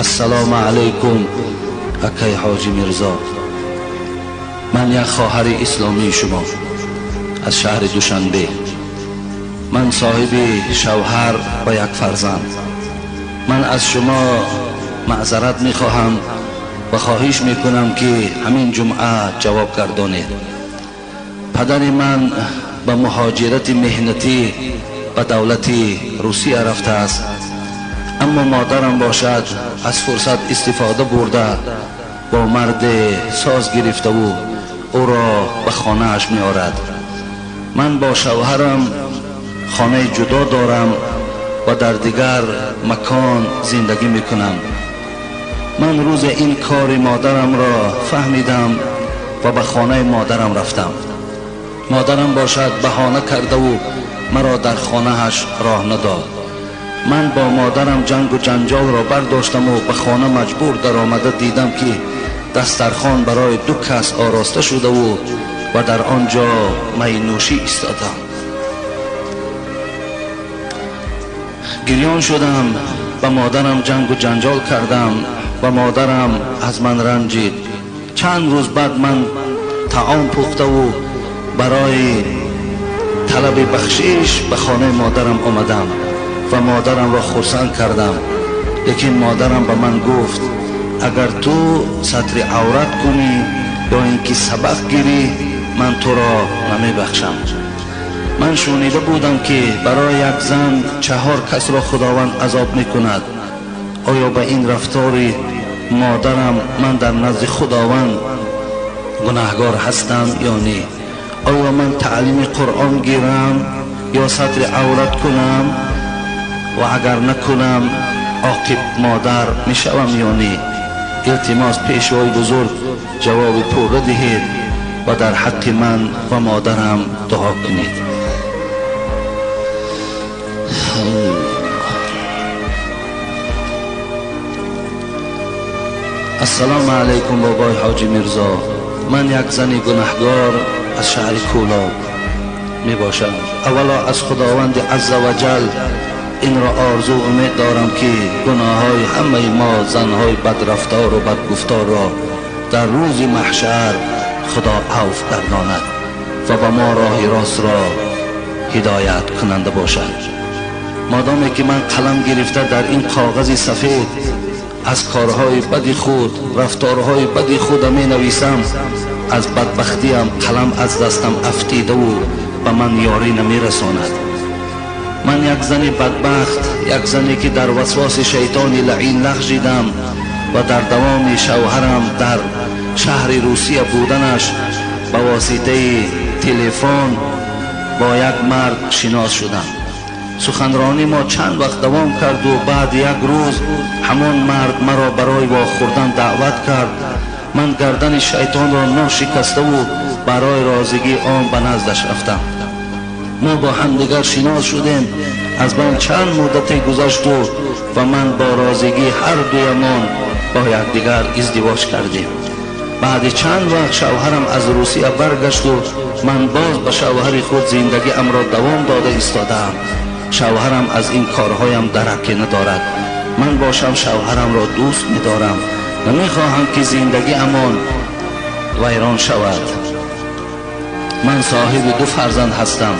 Ассалому алайкум, акай Ҳоҷӣ Мирзо. Ман як хоҳари исломии шумо аз шаҳри Душанбе. Ман соҳиби шавҳар ва як фарзанд. Ман аз шумо маъзарат мехоҳам ва хоҳиш мекунам, ки ҳамин ҷумъа ҷавоб гардонед. Падари ман ба муҳоҷирати меҳнатӣ ба давлати Русия рафтааст, аммо модарам бошад, аз фурсат истифода бурда, бо марде соз гирифтаву ӯро ба хонааш меорад. Ман бо шавҳарам хонаи ҷудо дорам ва дар дигар макон зиндагӣ мекунам. Ман рӯзе ин кори модарамро фаҳмидам ва ба хонаи модарам рафтам. Модарам бошад, баҳона кардаву маро дар хонааш роҳ надод. Ман бо модарам ҷангу ҷанҷолро бардоштаму ба хона маҷбур даромада дидам, ки дастархон барои ду кас ороста шудаву ва дар он ҷо майнӯшӣ истодам. Гирён шудам, ба модарам ҷангу ҷанҷол кардам ва модарам аз ман ранҷид. Чанд рӯз баъд ман таом пухтаву барои талаби бахшиш ба хонаи модарам омадам ва модарамро хурсанд кардам. Лекин модарам ба ман гуфт: «Агар ту сатри аврат кунӣ ё ин ки сабақ гирӣ, ман туро намебахшам». Ман шунида будам, ки барои як зан чаҳор касро Худованд азоб мекунад. Оё ба ин рафтори модарам ман дар назди Худованд гунаҳгор ҳастам ё не? Оё ман таълими Қуръон гирам ё сатри аврат кунам? Ва агар накунам, оқиб модар мешавам ё не? Илтимос, пешвои бузург, ҷавоби пурра диҳед ва дар ҳаққи ман ва модарам дуо кунед. Ассалому алайкум, бобои Ҳоҷӣ Мирзо. Ман як зани гунаҳгор аз шаҳри Кӯлоб мебошам. Аввало, аз Худованди азза ва ҷал инро орзу умед дорам, ки гуноҳҳои ҳамаи мо занҳои бадрафтору бадгуфторро дар рӯзи маҳшар Худо авф гардонад ва ба мо роҳи ростро ҳидоят кунанда бошад. Модоме ки ман қалам гирифта дар ин коғази сафед аз корҳои бади худ, рафторҳои бади худа менависам, аз бадбахтиам қалам аз дастам афтидаву ба ман ёрӣ намерасонад. Ман як зани бадбахт, як зане ки дар васвоси шайтони лаъин лағжидам ва дар давоми шавҳарам дар шаҳри Русия буданаш ба воситаи телефон бо як мард шинос шудам. Суханронӣ мо чанд вақт давом карду баъд як рӯз ҳамон мард маро барои вохӯрдан даъват кард. Ман гардани шайтонро ношикаставу барои розигии он ба наздаш рафтам. Мо бо ҳамдигар шинос шудем. Аз байн чанд муддате гузашту ва ман бо розигии ҳар дуямон бо якдигар издивоҷ кардем. Баъди чанд вақт шавҳарам аз Русия баргашту ман боз ба шавҳари худ зиндагиамро давом дода истодаам. Шавҳарам аз ин корҳоям дараке надорад. Ман бошам, шавҳарамро дӯст медорам, намехоҳам, ки зиндагиамон вайрон шавад. Ман соҳиби ду фарзанд ҳастам.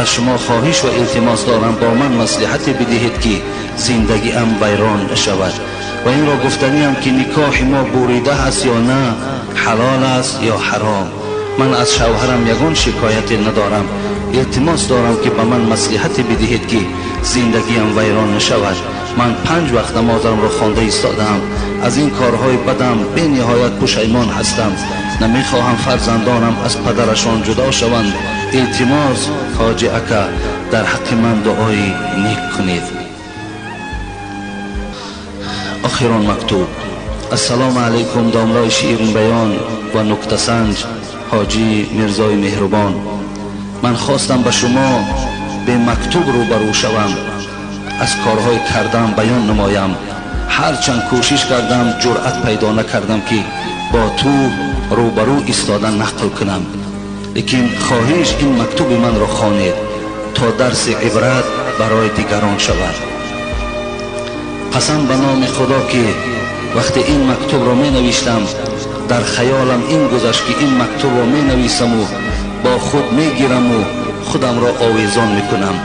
Аз шумо хоҳиш ва илтимос дорам, бо ман маслиҳате бидиҳед, ки зиндагиам вайрон нашавад. Ва инро гуфтаниам, ки никоҳи мо бурида ҳаст ё на, ҳалол аст ё ҳаром? Ман аз шавҳарам ягон шикояте надорам. Илтимос дорам, ки ба ман маслиҳате бидиҳед, ки зиндагиам вайрон нашавад. Ман панҷ вақт намозамро хонда истодаам. Аз ин корҳои бадам бениҳоят пушаймон ҳастам. Намехоҳам фарзандонам аз падарашон ҷудо шаванд. Илтимос, ҳоҷи ака, дар ҳаққи ман дуои нек кунед. Охирон мактуб. Ассалому алайкум, домлои ширинбаён ва нуктасанҷ Ҳоҷӣ Мирзои меҳрубон. Ман хостам ба шумо бемактуб рӯбарӯ шавам, аз корҳои кардаам баён намоям. Ҳарчанд кӯшиш кардам, ҷуръат пайдо накардам, ки бо ту рӯбарӯ истода нақл кунам. Лекин хоҳиш, ин мактуби манро хонед, то дарси ибрат барои дигарон шавад. Қасам ба номи Худо ки вақте ин мактубро менавиштам, дар хаёлам ин гузашт ки ин мактубро менависаму бо худ мегираму худамро овезон мекунам.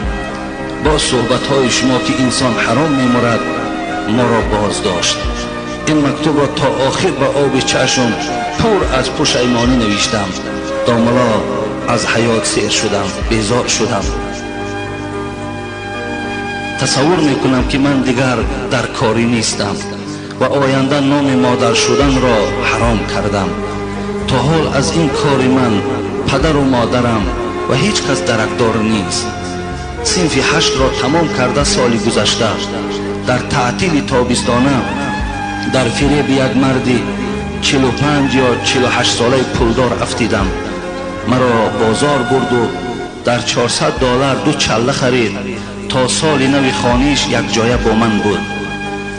Бо суҳбатҳои шумо ки инсон ҳаром мемурад, моро боздошт. Ин мактубро то охир ба оби чашм пур аз пушаймонӣ навиштам. Домулло, аз ҳаёт сер шудам, безор шудам. Тасаввур мекунам ки ман дигар дар корӣ нестам ва оянда номи модар шуданро ҳаром кардам. То ҳол аз ин кори ман падару модарам ва ҳеҷ кас даракдор нест. Синфи 8-ро тамом карда соли гузашта дар таътили тобистона дар фиреби як марди 45 ё 48 солаи пулдор афтидам. Маро бозор бурду дар $400 ду чалла харид. То соли нави хониш якҷоя бо ман буд.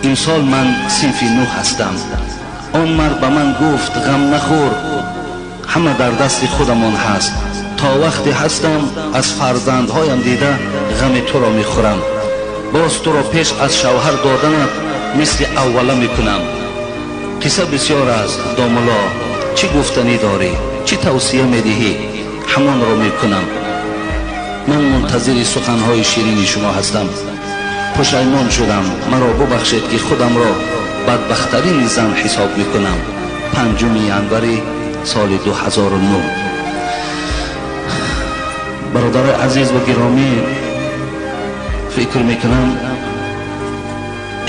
Имсол ман синфи 9 ҳастам. Он мард ба ман гуфт: ғам нахӯр, ҳама дар дасти худамон ҳаст. То вақте ҳастам аз фарзандҳоям дида ғами туро мехӯрам. Боз туро пеш аз шавҳар доданат мисли аввала мекунам. Қисса бисёр аст, домулло, чӣ гуфтанӣ дорӣ, чӣ тавсия медиҳӣ, ҳамонро мекунам. Ман мунтазири суханҳои ширини шумо ҳастам. Пушаймон шудам, маро бубахшед ки худамро бадбахттарин зан ҳисоб мекунам. 5 январи соли 2009. Бародарои азиз ва гиромӣ, фикр мекунам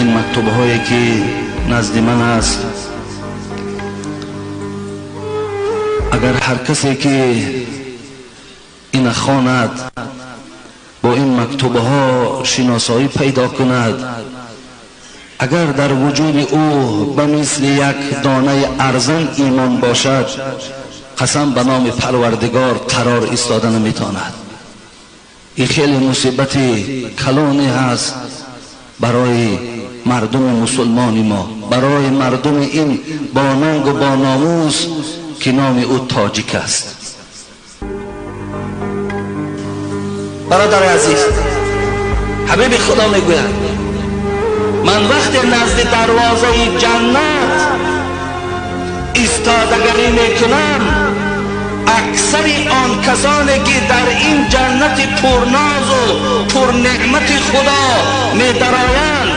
ин мактубҳое ки назди ман аст, агар ҳар касе ки ина хонад, бо ин мактубҳо шиносоӣ пайдо кунад, агар дар вуҷуди ӯ ба мисли як донаи арзан имон бошад, қасам ба номи Парвардигор қарор истода наметавонад. Ин хеле мусибати калоне ҳаст барои мардуми мусулмони мо, барои мардуми ин бонангу бономус ки номи ӯ тоҷик аст. Бародари азиз, ҳабиби Худо мегӯяд: ман вақте назди дарвозаи ҷаннат истодагарӣ мекунам, аксари он касоне ки дар ин ҷаннати пурнозу пурнеъмати Худо медароянд,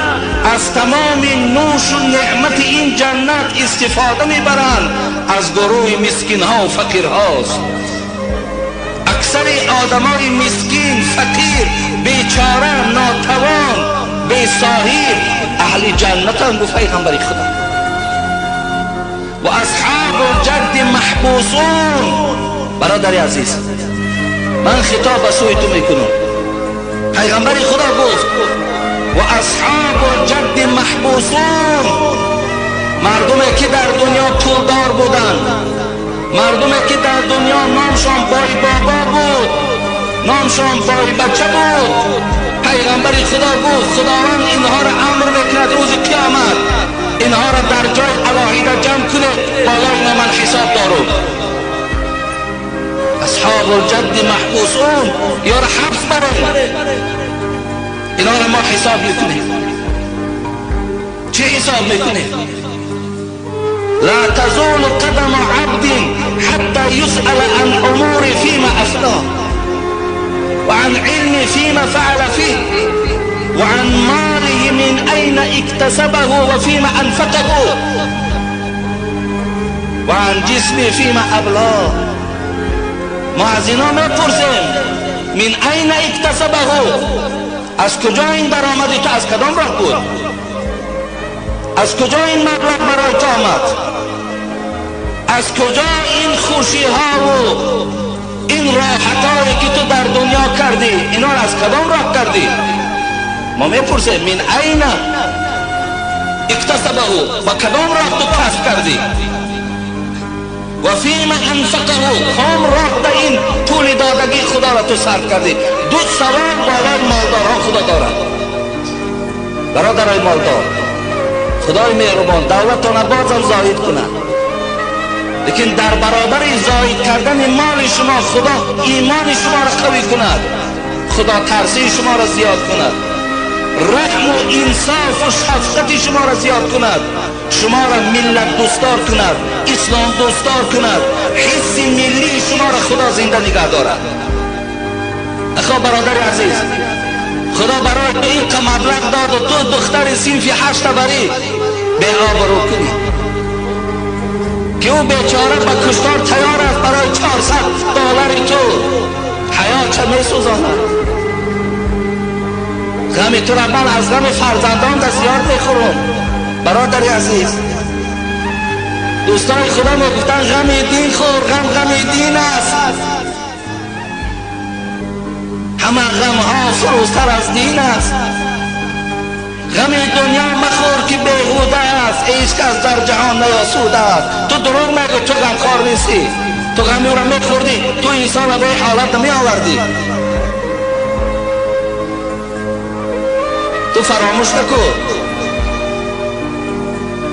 аз тамоми нӯшу неъмати ин ҷаннат истифода мебаранд, аз гурӯҳи мискинҳо фақирҳост. Аксари одамои мискин, фақир, бечора, нотавон, бесоҳиб аҳли ҷаннатанд, гуфт пайғамбари Худо. Ва асҳобу лҷадди маҳбусун. Бародари азиз, ман хитоб ба сӯи ту мекунам. Пайғамбари Худо гуфт: ва асҳобу лҷадди маҳбусун. Мардуме ки дар дунё пулдор буданд, мардуме ки дар дунё номшон бойбобо буд, номшон бойбача буд, пайғамбари Худо гуфт: Худованд инҳоро амр мекунад рӯзи қиёмат инҳоро дар ҷои алоҳида ҷамъ кунед, болои ино ман ҳисоб дорум. Асҳобу лҷадди маҳбусун, ёро ҳабс барем, инҳоро мо ҳисоб мекунем. Чӣ ҳисоб мекунем? لا تزول قدم عبد حتى يسأل عن أمور فيما أفناه، وعن علم فيما فعل فيه، وعن ماله من أين اكتسبه وفيما أنفقه، وعن جسمه فيما أبلاه. ما از اینا میپرسیم من أين اكتسبه، از کجا این درآمدی تو، از کدام راه بود، از کجا این مبلغ برای تو آمد، از کجا این خوشی ها و این راحت هایی که تو در دنیا کردی، اینا را از کدام راه کردی؟ ما میپرسیم من أین اکتسبه، با کدام راه تو کسب کردی؟ و فیما انفقه، کام راه در این پول دادگی خدا را تو صرف کردی؟ دو سوال بالای مالدارها خدا دارد. برادرای مالدار، خدای مهربان دولتان بازم زاید کند، لیکن در برابر زاید کردن مال شما خدا ایمان شما را قوی کند، خدا ترسی شما را زیاد کند، رحم و انصاف و شفقت شما را زیاد کند، شما را ملت دوستدار کند، اسلام دوستدار کند، حس ملی شما را خدا زنده نگه دارد. اخا برادر عزیز، خدا برای تو این مبلغ داد و تو دختر صنف 8 بری به آبرو کنی که او بیچاره به کشتار تیار است برای $400 تو حیا چه میسوزاند. غم تو را من از غم فرزندان زیاد میخورم. برادر عزیز، دوستان خدا میگفتن غم دین خور، غم غم دین است، همه غم ها فروزتر از دین است. غم دنیا مخور که بیهوده است، هیچ کس در جهان نیاسوده است. تو دروغ نگو، تو غمخوار نیستی، تو غم او را میخوردی، تو انسان را به حالت نمی آوردی. تو فراموش نکن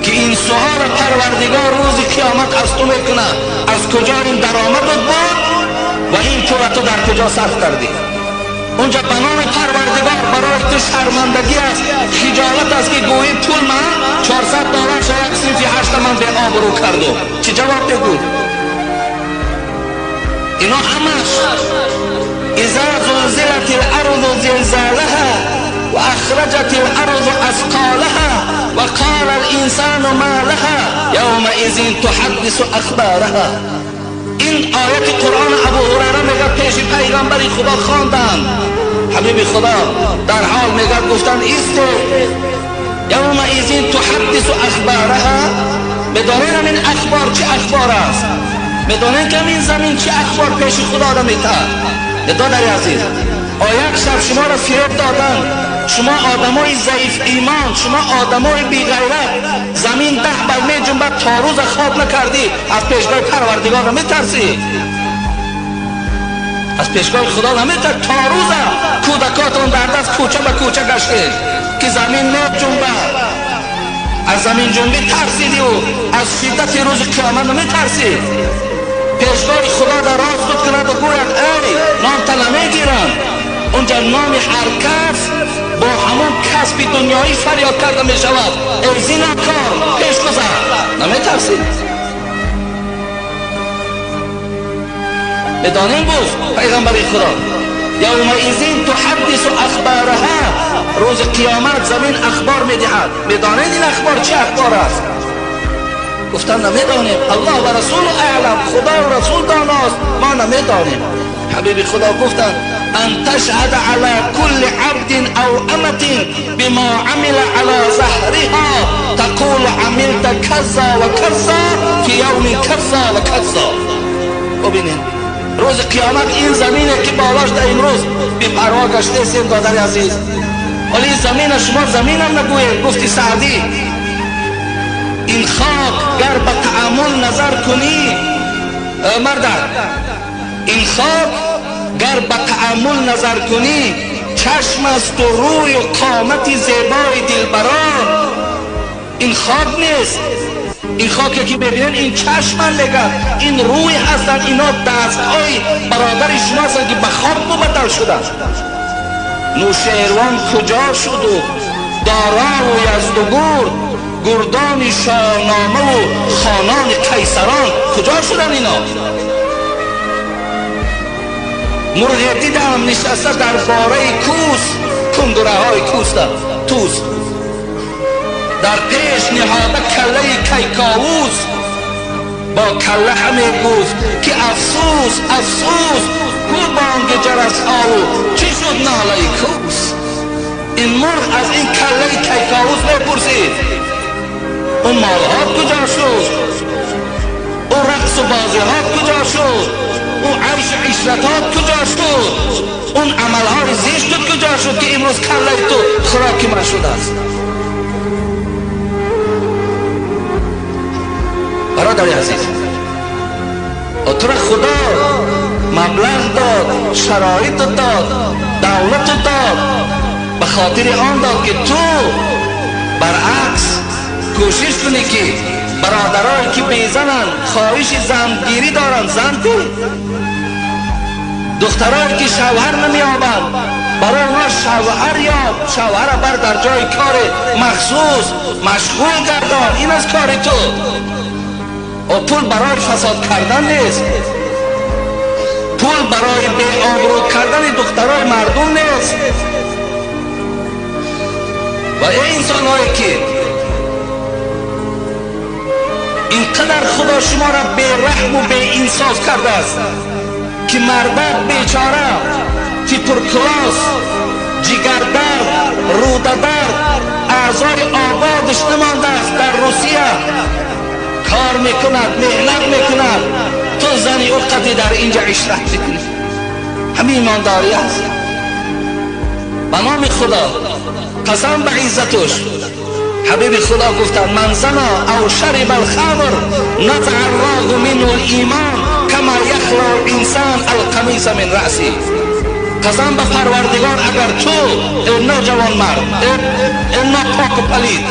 که این سؤال پروردگار روز قیامت از تو میکنه، از کجا این درآمدت بود و این پول تو در کجا صرف کردی. اونجا به نام پروردگار برای تو شرمندگی است، خجالت است که گویی پول من $400 یک صنفی 8 من به آبرو کردم. چه جواب بگو؟ اینا همش اذا زلزلت الارض زلزالها و اخرجت الارض اثقالها و قال الانسان ما لها یومئذ تحدث اخبارها. این آیت قرآن ابو هریره میگه پیش پیغمبر خدا خواندن، حبیب خدا در حال میگه گفتن ایست یومئذ تحدث اخبارها. میدانین این اخبار چه اخبار است؟ میدانین که این زمین چه اخبار پیش خدا را میتاد؟ برادر عزیز، یک شب شما را فریب دادن، شما آدمای ضعیف ایمان، شما آدمای بی غیرت، زمین 10 بر می جنبد تا روز خواب نکردی، از پیشگاه پروردگار نمیترسی، از پیشگاه خدا نمیترسی. تا روز کودکاتون در دست کوچه به کوچه گشته که زمین نجنبد، از زمین جنبی ترسیدی و از شدت روز قیامت نمیترسی. پیشگاه خدا در راست خود کند و گوید ای نام تا نمیگیرم. اونجا نام هر کس با همون کسب دنیایی فریاد کرده می شود، ای زینکار پیش گذر. نمی ترسید؟ بدانیم گفت پیغمبر خدا یومئذ تحدث اخبارها، روز قیامت زمین اخبار می دهد. میدانید این اخبار چه اخبار است؟ گفتن نمیدانیم، الله و رسول اعلم، خدا و رسول داناست، ما نمیدانیم. حبیب خدا گفتند ان تشهد على كل عبد او امة بما عمل على ظهرها تقول عملت كذا وكذا في يوم كذا وكذا. ببینید روز قیامت این زمینه که بالاش در امروز بی پروا گشته دادر عزیز، ولی این زمین شما زمینم نگوید. گفتی سعدی این خاک گر به تأمل نظر کنی مردم، این خاک گر به تأمل نظر کنی چشم است و روی و قامت زیبای دلبران. این خاک نیست، این خاکی که ببینن این چشم میگن، این روی هستن، اینا دستهای برادر شما هستن که به خاک مبدل شدن. نوشیروان کجا شد و دارا و یزدگرد، گردان شاهنامه و خانان قیصران کجا شدن اینا؟ مرغ دیدم نشسته در باره کوس، کندره های کوس توس، در پیش نهاده کله کیکاووس، با کله همی گفت که افسوس افسوس، کو بانگ جرس ها و چی شد ناله کوس. این مرغ از این کله کیکاووس میپرسید اون مالها کجا شد، اون رقص و بازی ها کجا شد، اون عیش عشرتات کجا شد، اون عملهای زشت کجا شد که امروز کله تو خوراک من شده است. برادر عزیز، تو را خدا مبلغ داد، شرایط داد، دولت داد، به خاطر آن داد که تو برعکس کوشش کنی که برادرایی که بیزنن خواهش زنگیری دارن زن کن، دخترایی که شوهر نمیابند Барои онҳо шавҳар ёб, шавҳара бар дар ҷои кори махсус машғул гардон. Ин аз кори ту. О пул барои фасод кардан нест, пул барои беобрӯ кардани духтарои мардум нест. Ва эй инсонҳое ки инқадар Худо шуморо бераҳму беинсоф кардааст, ки мардак бечора туберкулоз, ҷигардард, рӯдадард, аъзои ободаш намондааст, дар Русия кор мекунад, меҳнат мекунад, ту зани ӯ қади дар инҷа ишрат мекунӣ. Ҳамин имондорӣ аст. Ба номи Худо қасам ба иззатуш, ҳабиби Худо гуфтанд: ман зана ав шариба алхамр назаа аллоҳу минҳу лимон кама яхлау инсан алқамиса мин раъси. Қасам ба Парвардигор, агар ту эй ноҷавонмард, эй нопоку палид,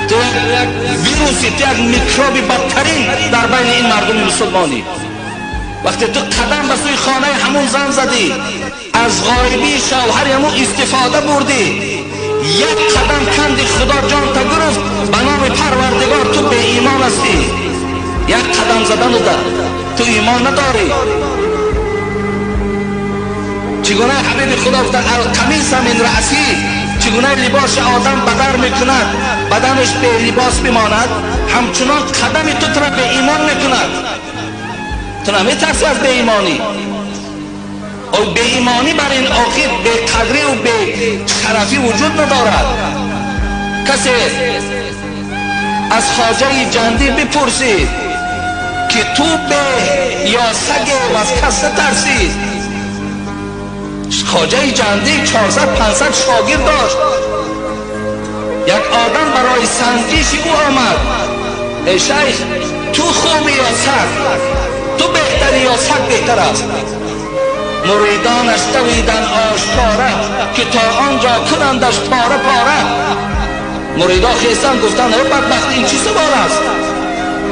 ту як вируси, ту як микроби бадтарин дар байни ин мардуми мусулмонӣ. Вақте ту қадам ба сӯи хонаи ҳамун зан задӣ, аз ғоибии шавҳари ҳамун истифода бурдӣ, як қадам канди Худо ҷонта гирифт, ба номи Парвардигор ту беимон ҳастӣ. Як қадам задану да ту имон надорӣ. Чӣ гуна ҳабиби Худо гуфта: алқамиса мин раъси, чӣ гуна либоси одам бадар мекунад, баданаш белибос бимонад, ҳамчунон қадами ту тура беимон мекунад. Ту наметарсӣ аз беимонӣ? О беимонӣ бар ин охир беқадриву бешарафӣ вуҷуд надорад. Касе аз хоҷаи ҷандӣ бипурсид, ки ту беҳ ё саге аз кас натарсӣ? Хоҷаи ҷандӣ 400-500 шогирд дошт. Як одам барои санҷиши ӯ омад: эй шайх, ту хубӣ ё саг? Ту беҳтарӣ ё саг беҳтар аст? Муридонаш давиданд ошкора, ки то он ҷо кунандаш пора пора. Муридо хестанд, гуфтанд: эй бадбахт, ин чӣ савол аст?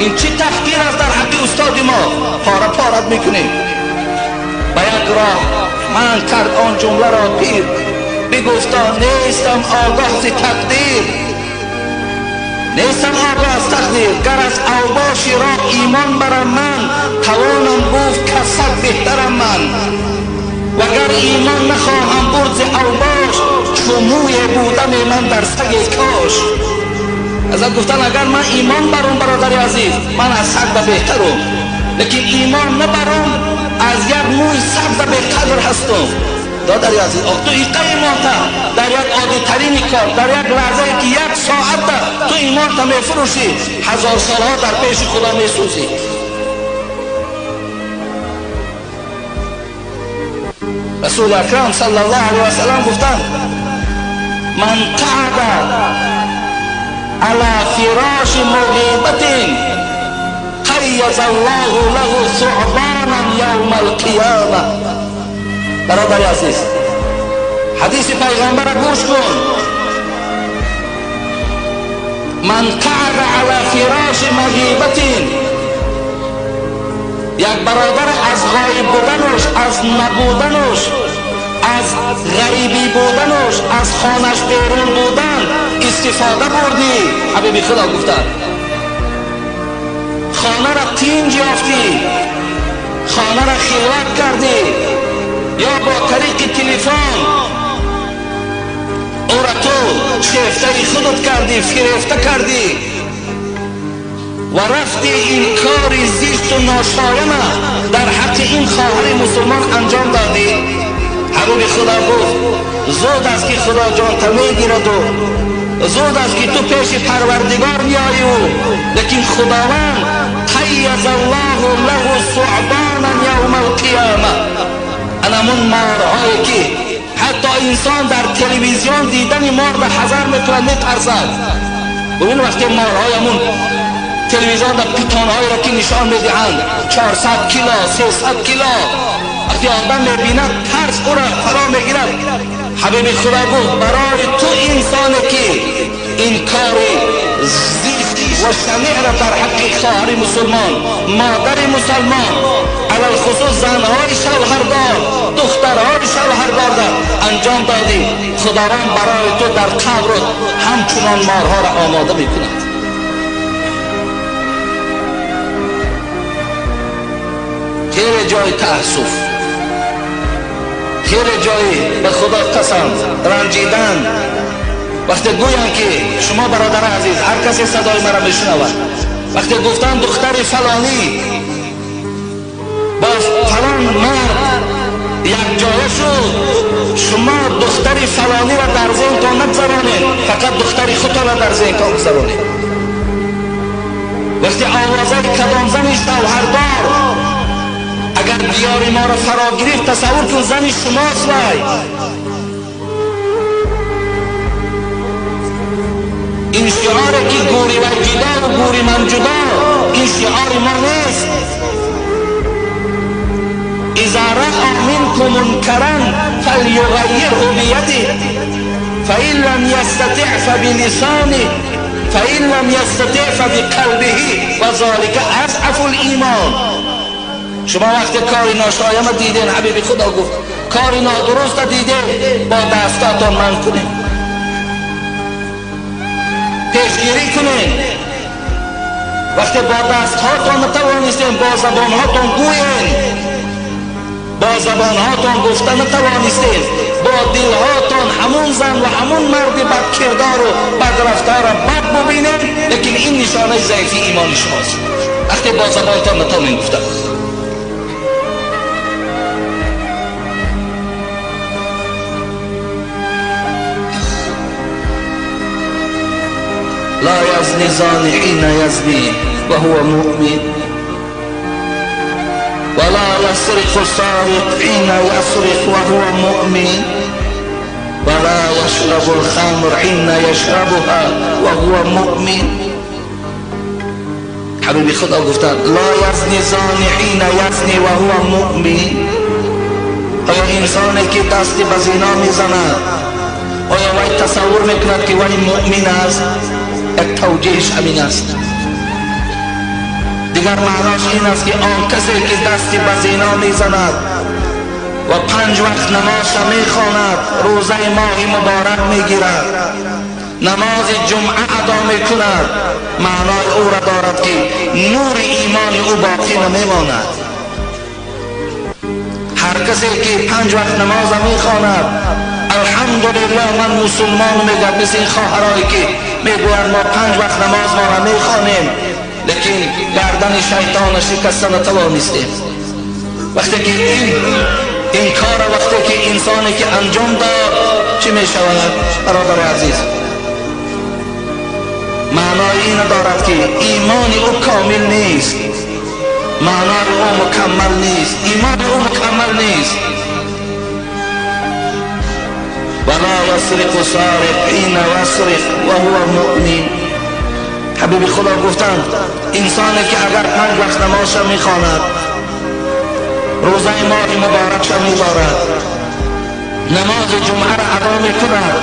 Ин чӣ таҳқир аст дар ҳаққи устоди мо? Пора порат мекунем. Ба як роҳ ман кард он ҷумларо пир, бигуфта: нестам огоҳ зи тақдир, нестам огоҳ аз тақдир. Гар аз авбоши роҳ имон барам ман, тавонам гуфт каз саг беҳтарам ман. Вагар имон нахоҳам бурд зи авбош, чу мӯе будаме ман дар саге кош. Ҳазрат гуфтанд: агар ман имон барам, бародари азиз, ман аз саг ба беҳтарам, лекин имон набарам, аз як мӯи саг ба беқадр ҳастам. Додари азиз, ту иқа имонта дар як оддитарини кор, дар як лаҳзае ки як соата ту имонта мефурӯшӣ, ҳазор солҳо дар пеши Худо месӯзӣ. Расули акрам саллаллоҳу алайҳи васаллам гуфтанд: ман қаъда ала фироши муғибатин қайяза аллоҳу лаҳу суъбанан явма алқиёма. Бародари азиз, ҳадиси пайғамбара гӯш кун. Ман қаъда ала фироши муғибатин, як бародар аз ғоиб буданаш, аз набуданаш, аз ғарибӣ буданаш, аз хонаш берун будан истифода бурдӣ. Ҳабиби Худо гуфтанд: хонара тинҷ ёфтӣ, хонара хилват кардӣ, ё бо тариқи телефон ӯра ту шефтаи худат кардӣ, фирефта кардӣ ва рафти ин кори зишту ношояна дар ҳаққи ин хоҳари мусулмон анҷом додӣ. Ҳабиби Худо гуфт: зуд аст ки Худо ҷонта мегираду зуд аст ки ту пеши Парвардигор меоӣ, лекин Худованд қайяза аллоҳу лаҳу суъбанан явма алқиёма. Анамун морҳое ки ҳатто инсон дар телевизион дидани мор ба ҳазар мекунад, метарсад. Бубин, вақте морҳои ҳамун телевизион дар питонҳоеро ки нишон медиҳанд, 400 кило, 300 кило, вақте одам мебинад, тарс ӯро фаро мегирад. Ҳабиби Худо гуфт: барои ту инсоне ки ин кори зишт ва شنیع را در حق خواهر مسلمان، مادر مسلمان، علی‌الخصوص زنهای شوهردار، دخترهای شوهردار را انجام دادی، خداوند برای تو در قبر همچنان مارها را آماده میکند. خیلی جای تأسف، خیلی جای به خدا قسم رنجیدن. وقتی گویند که شما برادر عزیز، هر کسی صدای مرا میشنود، وقتی گفتن دختر فلانی با فلان مرد یک جایه شد، شما دختر فلانی را در ذهنتان نگذرانید، فقط دختر خودتان را در ذهنتان گذرانید. وقتی آوازه کدام زن شوهردار اگر دیار ما را فرا گرفت، تصور کن زن شماست. وای این شعاره که گوری و جدا و گوری من جدا، این شعار ما نیست. اذا رأى منكم منكرا فليغيره بيده فإن لم يستطع فبلسانه فإن لم يستطع فبقلبه وذلك أضعف الإيمان. شما وقتی کاری ناشایست دیدین، حبیب خدا گفت کاری نادرست دیدین، با دستاتان من کنین، پیشگیری کنین. وقتی با دستهاتان نتوانستین، با زبانهاتان گوین. با زبانهاتان گفته نتوانستین، با دلهاتان همون زن و همون مرد بدکردار و بدرفتار را بد ببینین، لیکن این نشانه ضعیفی ایمان شماست. وقتی با زبانتان نتوانین گفته. لا يزني زاني حين يزني وهو مؤمن ولا يسرق سارق حين يسرق وهو مؤمن ولا يشرب الخمر حين يشربها وهو مؤمن. حبیب خدا گفتن لا يزني زاني حين يزني وهو مؤمن. آیا انسانی که دست به زنا میزند، آیا وی تصور میکند که وی مؤمن است؟ یک توجیهش همین است. دیگر معناش این است که آن کسی که دستی به زنا میزند و 5 وقت نماز میخواند، روزه ماه مبارک میگیرد، نماز جمعه ادا میکند، معنای او را دارد که نور ایمان او باقی نمیماند. هر کسی که 5 وقت نماز میخواند، الحمدلله من مسلمان میگم، مثل این خواهرایی که میگویند ما 5 وقت نماز ما را میخوانیم، لیکن گردن شیطان شکسته نتوانستیم. وقتی که این کار، وقتی که انسانی که انجام داد، چی میشود برادر عزیز؟ معنای این دارد که ایمان او کامل نیست، معنای او مکمل نیست، ایمان او مکمل نیست. ولا يسرق سارق حين يسرق وهو مؤمن. حبیب خدا گفتند انسانی که اگر 5 وقت نماز میخواند، روزه ماه مبارک میدارد، نماز جمعه را ادا میکند،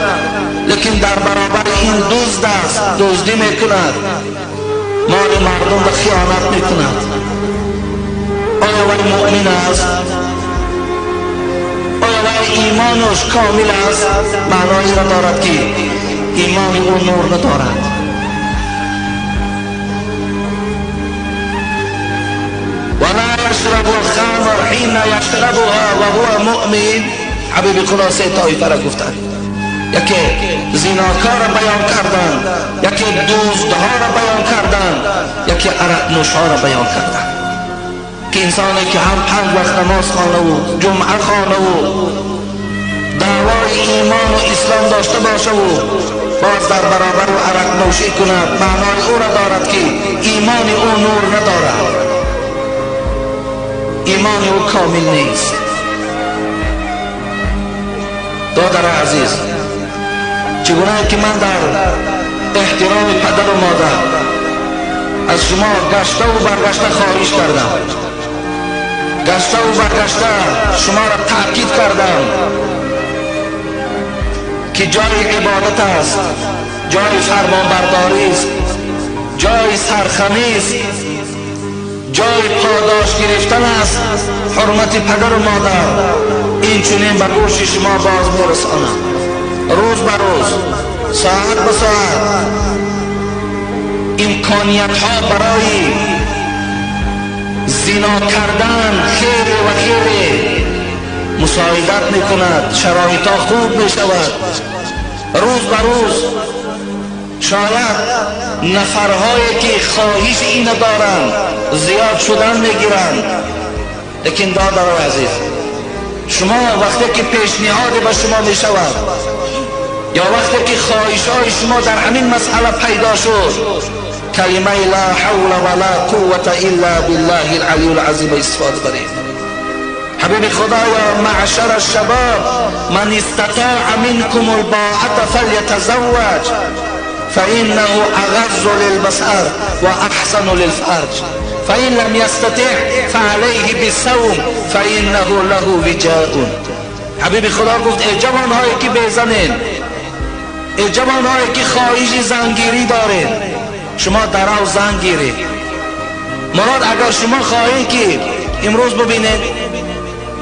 لیکن در برابر این دزد است، دزدی میکند، مال مردم را خیانت میکند، آیا وی مؤمن است؟ آیا وی ایمانش کامل است؟ معنایی را دارد که ایمان او نور ندارد. ولا يشرب الخمر حين يشربها وهو مؤمن. حبیب خدا سه طایفه را گفتند، یکی زناکار را بیان کردند، یکی دزدها را بیان کردند، یکی عرق نوشها را بیان کردند. که انسانی که هم 5 وقت نماز خوانه و جمعه خوانه و دعوای ایمان و اسلام داشته باشه و باز در برابر و عرق نوشی کند، معنای او را دارد که ایمان او نور ندارد، ایمان او کامل نیست. دادر عزیز، چگونه که من در احترام پدر و مادر از شما گشته و برگشته خواهش کردم، گشته و برگشته شما را تأکید کردم که جای عبادت است، جای فرمانبرداری است، جای سرخمی است، جای پاداش گرفتن است حرمت پدر و مادر. این چنین به گوش شما باز میرسانم، روز به روز، ساعت به ساعت امکانیت ها برای زنا کردن خیلی و خیلی مساعدت میکند، شرایط ها خوب میشود. روز به روز شاید نفرهایی که خواهش این دارند زیاد شدن میگیرند. لیکن دادر عزیز، شما وقتی که پیشنهاد به شما میشود یا وقتی که خواهش های شما در همین مسئله پیدا شد، کلمه لا حول ولا قوة الا بالله العلی العظیم استفاده برید. حبیب خدایا معشر الشباب من استطاع منكم الباءة فليتزوج فإنه أغض للبصر وأحسن للفرج فإن لم يستطع فعليه بالصوم فإنه له وجاء. حبیب خدا گفت ای جوانهایی که بیزنین، ای جوانهایی که خواهش زنگیری دارین، شما در او زن گیرید. مراد اگر شما خواهید که امروز ببینید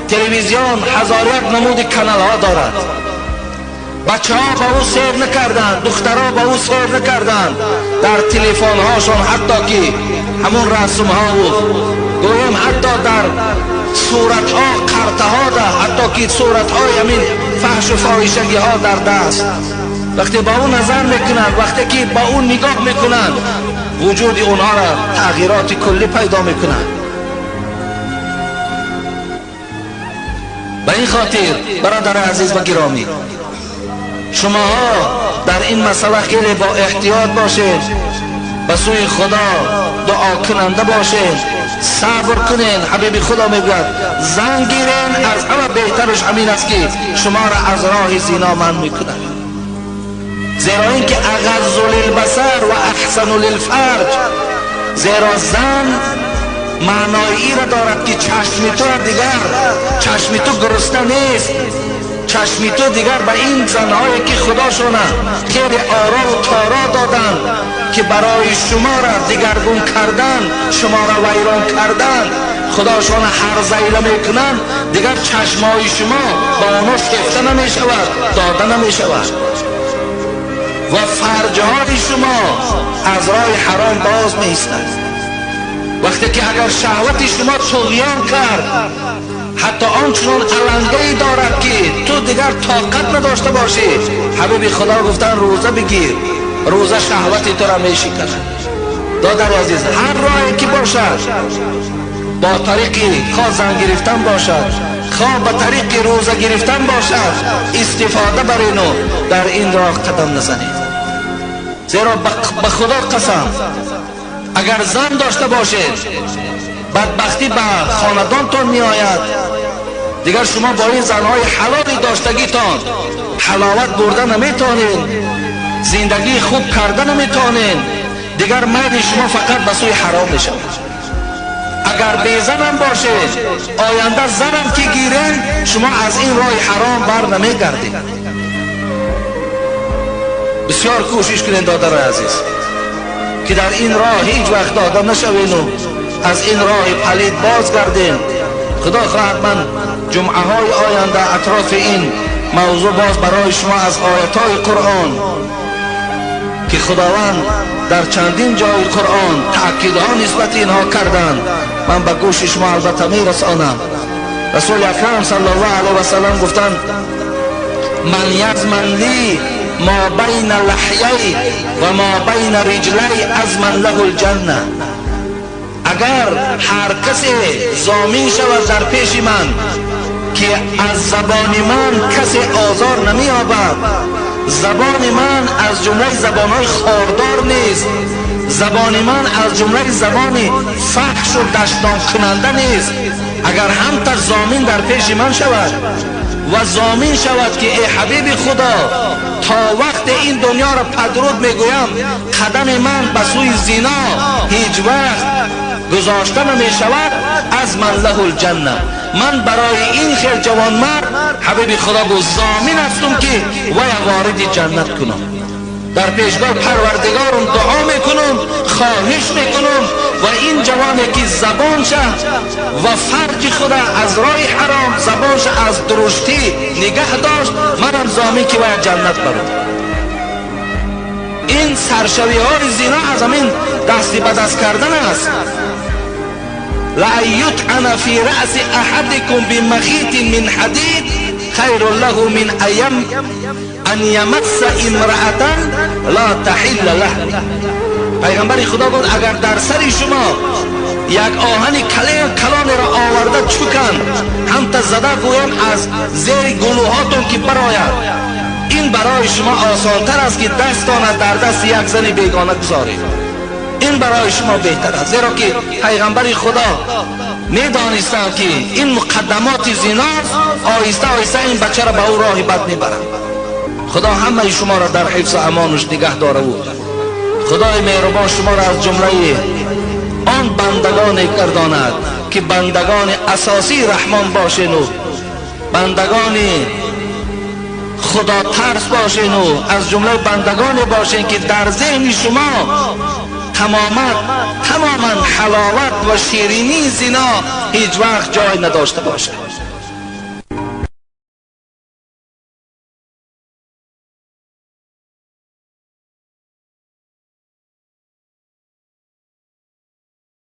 تلویزیون هزار یک نمود کانال ها دارد، بچه ها با او سیر نکردند، دخترها با او سیر نکردند، در تلفن هاشون حتی که همون رسم ها بود، گویم حتی در صورت ها قرطه ها ده، حتی که صورت های همین فحش و فاحشگی ها در دست. وقتی با او نظر میکنند، وقتی که با او نگاه میکنند، وجود اونها را تغییرات کلی پیدا میکنند. به این خاطر برادر عزیز و گرامی، شماها در این مسئله خیلی با احتیاط باشید، به سوی خدا دعا کننده باشید، صبر کنین. حبیب خدا میگوید زن گیرین، از همه بهترش همین است که شما را از راه زنا منع میکند، زیرا اینکه اغض للبصر و احسن للفرج. زیرا زن معنایی را دارد که چشم تو دیگر، چشم تو گرسنه نیست، چشم تو دیگر به این زنهایی که خداشونه خیلی آرا و تارا دادن که برای شما را دیگرگون کردن، شما را ویران کردن، خداشون هر زیله میکنن، دیگر چشمای شما با آنها شکفته نمیشود، داده نمیشود و فرجهای شما از راه حرام باز میایستد. وقتی که اگر شهوت شما طغیان کرد، حتی آنچنان علنگه‌ای دارد که تو دیگر طاقت نداشته باشی، حبیب خدا گفتن روزه بگیر، روزه شهوت تو را میشکند. دادر عزیز، هر راهی که باشد، با طریق خواه زن گرفتن باشد، خواه به طریق روزه گرفتن باشد، استفاده برین و در این راه قدم نزنید. زیرا به خدا قسم، اگر زن داشته باشید بدبختی به خاندانتان می آید. دیگر شما با این زنهای حلال داشتگیتان حلاوت برده نمیتونید، زندگی خوب کرده نمیتونید، دیگر میل شما فقط به سوی حرام می شود. اگر بی زنم باشید، آینده زنم که گیرین، شما از این راه حرام بر نمیگردید. بسیار کوشش کنید دادر عزیز که در این راه هیچ وقت داده نشوین و از این راه پلید باز گردین. خدا خواهد من جمعه های آینده اطراف این موضوع باز برای شما از آیت های قرآن که خداوند در چندین جای قرآن تأکیدها نسبت اینها کردند، من به گوش شما البته میرسانم. رسول اکرم صلی الله علیه و سلم گفتند من یضمن لی ما بین لحیی و ما بین رجلی اضمن له الجنه. اگر هر کسی ضامن شود در پیش من که از زبان من کسی آزار نمی‌یابد، زبان من از جمله زبانهای خاردار نیست، زبان من از جمله زبان فحش و دشنام کننده نیست، اگر همتر ضامن در پیش من شود و ضامن شود که ای حبیب خدا تا وقت این دنیا را پدرود میگویم قدم من به سوی زنا هیچ وقت گذاشته نمی شود، از من له الجنه. من برای این خیل جوانمرد حبیب خدا گفت ضامن هستم که وی وارد جنت کنم. Дар пешгоҳ Парвардигорам дуо мекунам, хоҳиш мекунам ва ин ҷавоне ки забонша ва фарҷи худа аз роҳи ҳаром, забонша аз дуруштӣ нигаҳ дошт, манам зомин ки вая ҷаннат барам. Ин саршавиҳои зино аз ҳамин дасти ба даст кардан аст. لأن يطعن في رأس أحدكم بمخيط من حديد خير له من أن يمس امرأة لا تحل له. Пайғамбари Худо гуфт, агар дар сари шумо як оҳани калонеро оварда чуканд, ҳамта зада гӯям аз зери гулӯҳотон ки барояд, ин барои шумо осонтар аст ки дастона дар дасти як зани бегона гузоред. Ин барои шумо беҳтар аст, зеро ки пайғамбари Худо медонистанд ки ин муқаддамоти зиност, оҳиста оҳиста ин бачаро ба ӯ роҳи бад мебарад. Худо ҳамаи шуморо дар ҳифзу амонаш нигаҳ дораву Худои меҳрубон шуморо аз ҷумлаи он бандагоне гардонад ки бандагони асосии Раҳмон бошену бандагони худотарс бошену аз ҷумлаи бандагоне бошен ки дар зеҳни шумо тамоман ҳаловат ва ширинии зино ҳеҷ вақт ҷой надошта бошад.